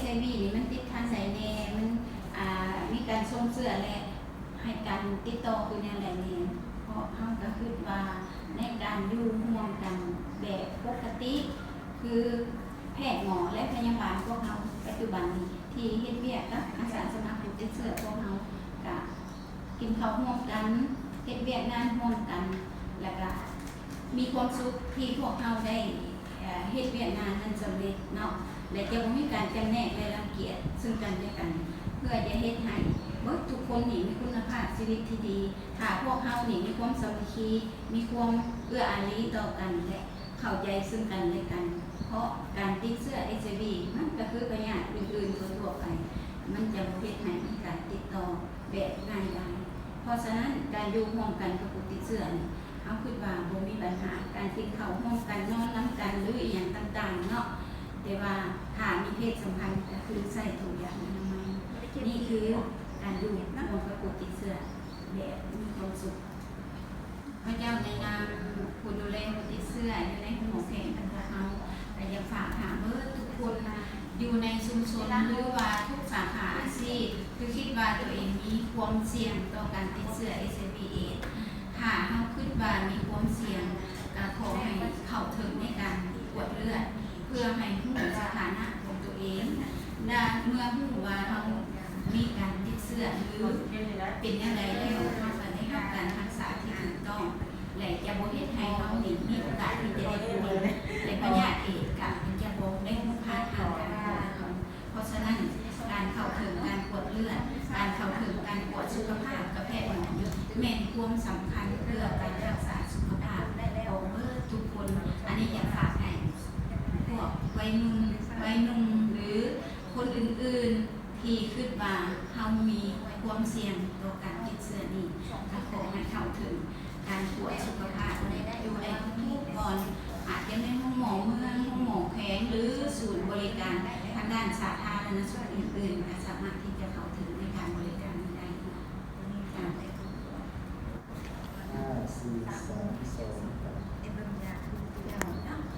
ວີນີ້ມັນຕິດທາງໃດແດ່ ມັນ ອ່າ ມີການຊົມເຊື້ອ ແລະ ໃຫ້ການຕິດຕໍ່ຄືແນວໃດແດ່ ເພາະເຮົາກໍຄິດວ່າໃນການຢູ່ຮ່ວມກັນແບບປົກກະຕິ ຄືແພດໝໍ ແລະ ພະຍາບານພວກເຮົາປັດຈຸບັນນີ້ ທີ່ເຮັດວຽກກັບອາສາສະໝັກຜູ້ຕິດເຊື້ອພວກເຮົາ ກະກິນເຂົ້າຮ່ວມກັນ ເຮັດວຽກງານຮ່ວມກັນ ແລ້ວກະມີຄວາມສຸກທີ່ພວກເຮົາໄດ້ ເຮັດວຽກງານນັ້ນສຳເລັດເນາະ ແລະ ຈະບໍ່ມີການຈຳແນກ ແລະ ລັງກຽດເຊິ່ງກັນແລະກັນ ເພື່ອຈະເຮັດໃຫ້ເບິດທຸກຄົນນີ້ມີຄຸນນະພາບຊີວິດທີ່ດີ. ຖ້າພວກເຮົານີ້ມີຄວາມສາມັກຄີ ມີຄວາມເອື້ອອາລີຕໍ່ກັນ ແລະ ເຂົ້າໃຈເຊິ່ງກັນແລະກັນ ເພາະການຕິດເຊື້ອເອັດໄອວີມັນກໍຄືພະຍາດອື່ນໆທົ່ວໆໄປ ມັນຈະບໍ່ເຮັດໃຫ້ມີການຕິດຕໍ່ແບບງ່າຍດາຍ. ເພາະສະນັ້ນ ການຢູ່ຮ່ວມກັນກັບຜູ້ຕິດເຊື້ອນີ້ ເຮົາຄິດວ່າບໍ່ມີບັນຫາ ການກິນເຂົ້າຮ່ວມກັນ ນອນນຳກັນ ຫຼື ອີ່ຫຍັງຕ່າງໆເນາະ ແຕ່ວ່າຖ້າມີເພດສຳພັນກໍຄືໃສ່ຖົງຢາງອະນາໄມ. ນີ້ຄືການຢູ່ຮ່ວມກັບຜູ້ຕິດເຊື້ອແບບມີຄວາມສຸກ. ຂ້າພະເຈົ້າໃນນາມຜູ້ດູແລຜູ້ຕິດເຊື້ອຢູ່ໃນໂຮງໝໍແຂວງຂອງພວກເຮົາ ກໍຢາກຝາກຫາເບິດທຸກຄົນ ຢູ່ໃນຊຸມຊົນ ຫຼືວ່າທຸກສາຂາອາຊີບ ຄືຄິດວ່າຕົວເອງມີຄວາມສ່ຽງຕໍ່ການຕິດເຊື້ອເອັດໄອວີເອດ ຖ້າເຮົາຄິດວ່າມີຄວາມສ່ຽງ ກໍຂໍໃຫ້ເຂົ້າເຖິງໃນການກວດເລືອດ ເພື່ອໃຫ້ຮູ້ສະຖານະຂອງຕົວເອງ ແລະ ເມື່ອຮູ້ວ່າເຮົາມີການຕິດເຊື້ອ ຫຼື ເປັນແນວໃດແລ້ວ ເຮົາກໍໄດ້ຮັບການຮັກສາທີ່ຖືກຕ້ອງ ແລະ ຈະບໍ່ເຮັດໃຫ້ເຮົານີ້ມີໂອກາດທີ່ຈະໄດ້ປ່ວຍ ແລະ ພະຍາດເອດສ໌ກໍຈະບໍ່ໄດ້ຮຸກຮານທາງກາຍຂອງເຮົາ. ເພາະສະນັ້ນ ການເຂົ້າເຖິງການກວດເລືອດ, ການເຂົ້າເຖິງການກວດສຸຂະພາບກັບແພດໝໍ ແມ່ນຄວາມສຳຄັນເພື່ອການຮັກສາສຸຂະພາບຂອງເບິດທຸກຄົນ. ອັນນີ້ຢາກຝາກໃຫ້ພວກໄວໜຸ່ມ, ໄວໜຸ່ມ ຫຼື ຄົນອື່ນໆ ທີ່ຄິດວ່າເຮົາມີຄວາມສ່ຽງຕໍ່ການຕິດເຊື້ອນີ້ ກໍຂໍໃຫ້ເຂົ້າເຖິງການກວດສຸຂະພາບຢູ່ໃນທຸກໆບ່ອນ ອາດຈະແມ່ນໂຮງໝໍເມືອງ, ໂຮງໝໍແຂວງ ຫຼື ສູນບໍລິການທາງດ້ານສາທາລະນະສຸກອື່ນໆ ກໍສາມາດທີ່ຈະເຂົ້າເຖິງໃນການບໍລິການນີ້ໄດ້. ຫ້າ ສີ່ ສາມ ສອງ ໜຶ່ງ ເປັນເບິ່ງຢາກ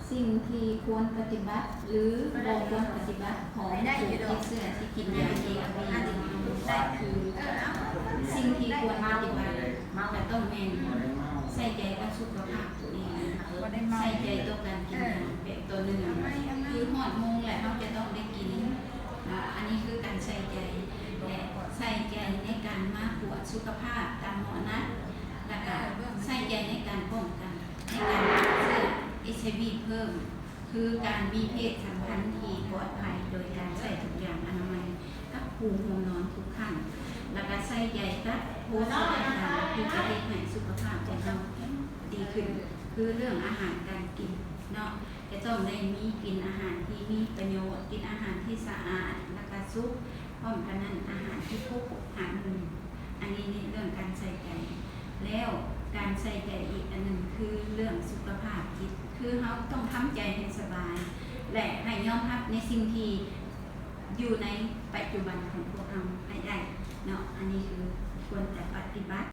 ສິ່ງທີ່ຄວນປະຕິບັດ ຫຼື ບໍ່ຄວນປະຕິບັດຂອງຜູ້ຕິດເຊື້ອທີ່ກິນຢາເອອາວີ ກໍຄື ສິ່ງທີ່ຄວນປະຕິບັດກໍຕ້ອງແມ່ນໃສ່ໃຈກັບສຸຂະພາບຕົວເອງ, ໃສ່ໃຈຕໍ່ການກິນຢາແບບຕໍ່ເນື່ອງ ຄືຮອດໂມງແລ້ວເຮົາຈະຕ້ອງໄດ້ກິນ. ອາ ອັນນີ້ຄືການໃສ່ໃຈ ແລະ ໃສ່ໃຈໃນການມາກວດສຸຂະພາບຕາມໝໍນັດ ແລ້ວກະໃສ່ໃຈໃນການປ້ອງກັນ ໃນການຕິດເຊື້ອເອັດໄອວີເພີ່ມ ຄືການມີເພດສຳພັນທີ່ປອດໄພໂດຍການໃສ່ຖົງຢາງອະນາໄມກັບຄູ່ຮ່ວມນອນທຸກຄັ້ງ ແລ້ວກະໃສ່ໃຈກັບໂພຊະນາການທີ່ຈະເຮັດໃຫ້ສຸຂະພາບຂອງເຮົາດີຂຶ້ນ ຄືເລື່ອງອາຫານການກິນເນາະ ຈະຕ້ອງໄດ້ມີ ກິນອາຫານທີ່ມີປະໂຫຍດ, ກິນອາຫານທີ່ສະອາດ ແລ້ວກະສຸກ, ພ້ອມກັນນັ້ນ ອາຫານທີ່ຄົບຫ້າໝູ່. ອັນນີ້ໃນເລື່ອງການໃສ່ໃຈ. ແລ້ວການໃສ່ໃຈອີກອັນໜຶ່ງຄືເລື່ອງສຸຂະພາບຈິດ ຄືເຮົາຕ້ອງທຳໃຈໃຫ້ສະບາຍ ແລະ ໃຫ້ຍອມຮັບໃນສິ່ງທີ່ຢູ່ໃນປັດຈຸບັນຂອງພວກເຮົາໃຫ້ໄດ້ເນາະ. ອັນນີ້ຄືຄວນຈະປະຕິບັດ